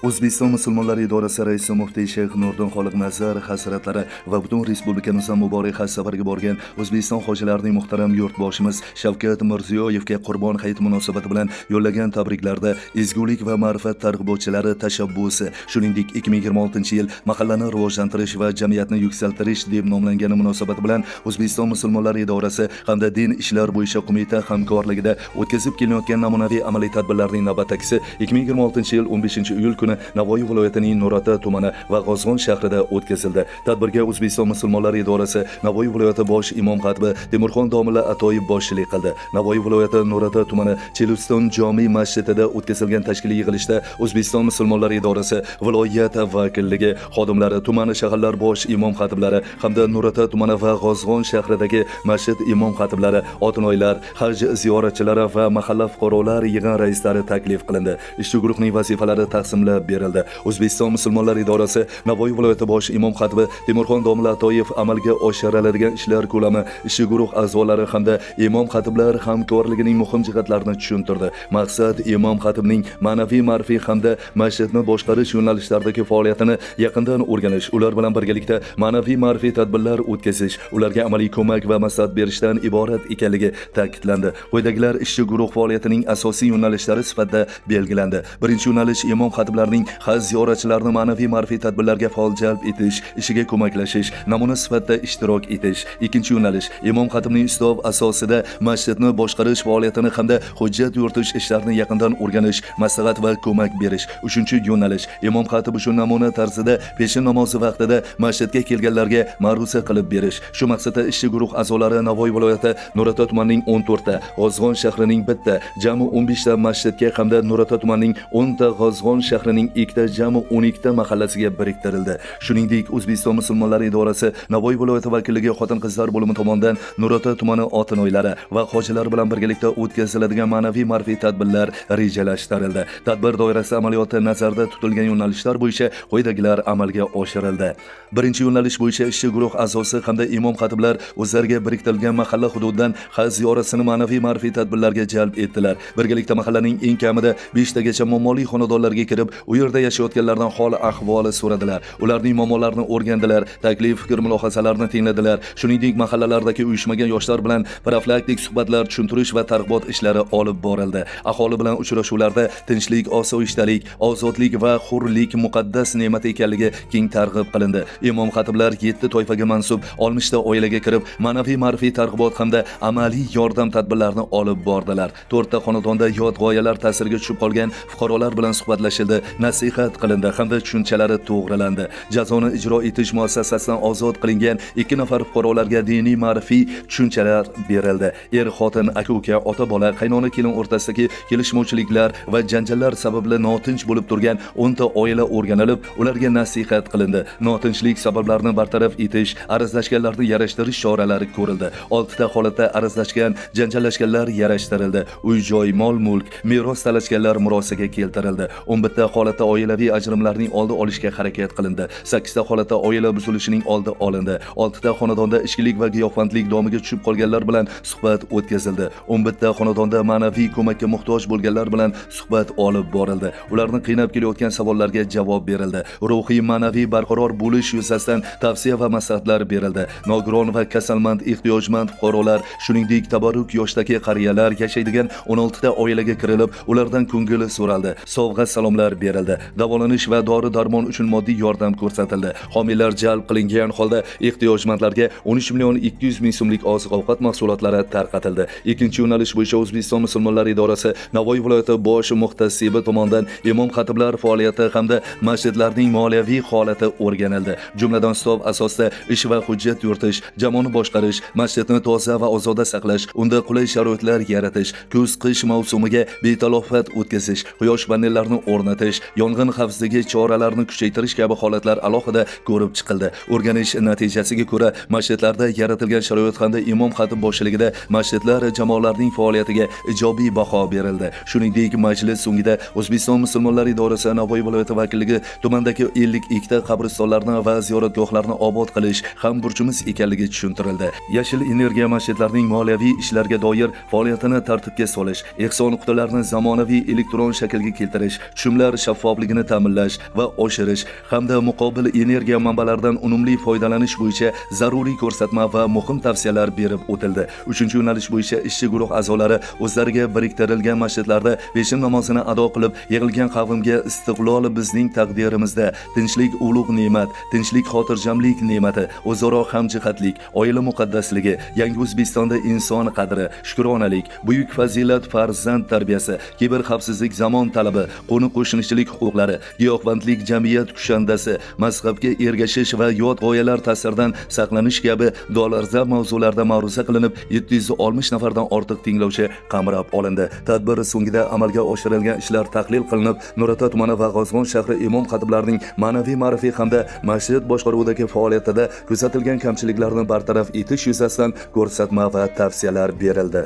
O'zbekiston musulmonlari idorasi raisi muftiy Shayx Nurdin Xoliqnazar hazratlari va butun respublikamizdan muborak haj safariga borgan O'zbekiston hojilarining muhtaram yurtboshimiz Shavkat Mirziyoyevga Qurbon hayiti munosabati bilan yo'llagan tabriklarda ezgulik va ma'rifat targ'ibotchilari tashabbusi, shuningdek, 2026-yil mahallani rivojlantirish va jamiyatni yuksaltirish deb nomlangani munosabati bilan O'zbekiston musulmonlari idorasi hamda Din ishlar bo'yicha qo'mita hamkorligida o'tkazib kelinayotgan namunaviy amaliy tadbirlarning navbatdagisi 2026-yil 15 iyul kuni Navoiy viloyatining Nurota tumani va G'ozg'on shahrida o'tkazildi. Tadbirga O'zbekiston musulmonlari idorasi Navoiy viloyati bosh imom xatibi Temurxon domla Atoyev boshchilik qildi. Navoiy viloyati Nurota tumani Cheliston jomi masjidida o'tkazilgan tashkiliy yig'ilishda O'zbekiston musulmonlari idorasi viloyat vakilligi xodimlari, tuman, shaharlar bosh imom xatiblari hamda Nurota tumani va G'ozg'on shahridagi masjid imom xatiblari, otinoylar, haj ziyoratchilari va mahalla fuqarolar yig'in raislari taklif qilindi. Ishchi guruhning vazifalari taqsimlab berildi. O'zbekiston musulmonlari idorasi Navoiy viloyati bosh imom xatibi Temurxon domla Atoyev amalga oshiriladigan ishlar ko'lami, ishchi guruh a'zolari hamda imom xatiblar hamkorligining muhim jihatlarini tushuntirdi. Maqsad imom xatibning ma'naviy, ma'rifiy hamda masjidni boshqarish yo'nalishlaridagi faoliyatini yaqindan o'rganish, ular bilan birgalikda ma'naviy, ma'rifiy tadbirlar o'tkazish, ularga amaliy ko'mak va maslahat berishdan iborat ekanligi ta'kidlandi. Quyidagilar ishchi guruh faoliyatining asosiy yo'nalishlari sifatida belgilandi. Birinchi yo'nalish: imom xatiblarning haj ziyoratchilarini ma'naviy, ma'rifiy tadbirlarga faol jalb etish ishiga ko'maklashish, namuna sifatida ishtirok etish. Ikkinchi yo'nalish: imom xatibning ustav asosida masjidni boshqarish faoliyatini hamda hujjat yuritish ishlarini yaqindan o'rganish, maslahat va ko'mak berish. Uchinchi yo'nalish: imom xatib uchun namuna tarzida peshin namozi vaqtida masjidga kelganlarga ma'ruza qilib berish. Shu maqsadda ishchi guruh a'zolari Navoiy viloyati Nurota tumanining 14 ta, G'ozg'on shahrining bitta, jami 15 ta masjidga hamda Nurota tumanining 10 ta, G'ozg'on shahrining ikkita, jami 12 ta mahallasiga biriktirildi. Shuningdek, O'zbekiston musulmonlari idorasi Navoiy viloyati vakilligi xotin qizlar bo'limi tomonidan Nurota tumani otinoylari va hojilar bilan birgalikda o'tkaziladigan ma'naviy, ma'rifiy tadbirlar rejalashtirildi. Tadbir doirasida amaliyotda nazarda tutilgan yo'nalishlar bo'yicha quyidagilar amalga oshirildi. Birinchi yo'nalish bo'yicha ishchi guruh a'zosi hamda imom xatiblar o'zlariga biriktirilgan mahalla hududidan haj ziyoratchisini ma'naviy, ma'rifiy tadbirlarga jalb etdilar. Birgalikda mahallaning eng kamida beshtagacha muammoli xonadonlarga kirib, u yerda yashayotganlardan hol ahvoli so'radilar. Ularning muammolarini o'rgandilar, taklif, fikr, mulohazalarini tingladilar. Shuningdek, mahallalardagi uyushmagan yoshlar bilan profilaktik suhbatlar, tushuntirish va targ'ibot ishlari olib borildi. Aholi bilan uchrashuvlarda tinchlik, osoyishtalik, ozodlik va hurlik muqaddas ne'mat ekanligi keng targ'ib qilindi. Imom xatiblar yetti toifaga mansub 60 ta oilaga kirib, ma'naviy, ma'rifiy targ'ibot hamda amaliy yordam tadbirlarini olib bordilar. To'rtta xonadonda yot g'oyalar ta'siriga tushib qolgan fuqarolar bilan suhbatlashildi, nasihat qilindi hamda tushunchalari to'g'rilandi. Jazoni ijro etish muassasasidan ozod qilingan ikki nafar fuqarolarga diniy, ma'rifiy tushunchalar berildi. Er xotin, aka uka, ota bola, qaynona kelin o'rtasidagi kelishmovchiliklar va janjallar sababli notinch bo'lib turgan 10 ta oila o'rganilib, ularga nasihat qilindi. Notinchlik sabablarini bartaraf etish, arazlashganlarni yarashtirish choralari ko'rildi. Oltita holatda arazlashgan, janjallashganlar yarashtirildi. Uy joy, mol mulk, meros talashganlar murosaga keltirildi. 11 ta holatda oilaviy ajrimlarning oldi olishga harakat qilindi. Sakkizta holatda oila buzilishining oldi olindi. Oltita xonadonda ichkilik va giyohvandlik domiga tushib qolganlar bilan suhbat o'tkazildi. 11 ta xonadonda ma'naviy ko'makka muhtoj bo'lganlar bilan suhbat olib borildi. Ularni qiynab kelayotgan savollarga javob berildi. Ruhiy, ma'naviy barqaror bo'lish yuzasidan tavsiya va maslahatlar berildi. Nogiron va kasalmand, ehtiyojmand fuqarolar, shuningdek, tabarruk yoshdagi qariyalar yashaydigan 16 ta oilaga kirilib, ulardan ko'ngil so'raldi, sovg'a salomlar berildi. Davolanish va dori darmon uchun moddiy yordam ko'rsatildi. Homiylar jalb qilingan holda ehtiyojmandlarga 13 million 200 ming so'mlik oziq ovqat mahsulotlari tarqatildi. Ikkinchi yo'nalish bo'yicha O'zbekiston musulmonlari idorasi Navoiy viloyati bosh muhtasibi tomonidan imom xatiblar faoliyati hamda masjidlarning moliyaviy holati o'rganildi. Jumladan, ustav asosida ish va hujjat yuritish, jamoani boshqarish, masjidni toza va ozoda saqlash, unda qulay sharoitlar yaratish, kuz qish mavsumiga betalofat o'tkazish, quyosh panellarini o'rnatish, yong'in xavfsizligi choralarini kuchaytirish kabi holatlar alohida ko'rib chiqildi. O'rganish natijasiga ko'ra, masjidlarda yaratilgan sharoit hamda imom xatib boshchiligida masjidlar jamoalarining faoliyatiga ijobiy baho berildi. Shuningdek, majlis so'ngida O'zbekiston musulmonlari idorasi Navoiy viloyati vakilligi tumandagi 52 ta qabristonlarni va ziyoratgohlarni obod qilish ham burchimiz ekanligi tushuntirildi. Yashil energiya, masjidlarning moliyaviy ishlarga doir faoliyatini tartibga solish, ehson qutilarini zamonaviy elektron shaklga keltirish, tushumlar shaffofligini ta'minlash, shaffofligini ta'minlash va oshirish hamda muqobil energiya manbalaridan unumli foydalanish bo'yicha zaruriy ko'rsatma va muhim tavsiyalar berib o'tildi. Uchinchi yo'nalish bo'yicha ishchi guruh a'zolari o'zlariga biriktirilgan masjidlarda peshin namozini ado qilib, yig'ilgan qavmga istiqlol bizning taqdirimizda, tinchlik ulug' ne'mat, tinchlik xotirjamlik ne'mati, o'zaro hamjihatlik, oila muqaddasligi, yangi O'zbekistonda inson qadri, shukronalik, buyuk fazilat farzand tarbiyasi, kiber xavfsizlik zamon talabi, qo'ni qo'shnichilik huquqlari, giyohvandlik jamiyat kushandasi, mazhabga ergashish va yot g'oyalar ta'siridan saqlanish kabi dolzarb mavzularda ma'ruza qilinib, 760 nafardan ortiq tinglovchi qamrab olindi. Tadbir so'ngida amalga oshirilgan ishlar tahlil qilinib, Nurota tumani va G'ozg'on shahri imom xatiblarining ma'naviy ma'rifiy hamda masjid boshqaruvidagi faoliyatida kuzatilgan kamchiliklarni bartaraf etish yuzasidan ko'rsatma va tavsiyalar berildi.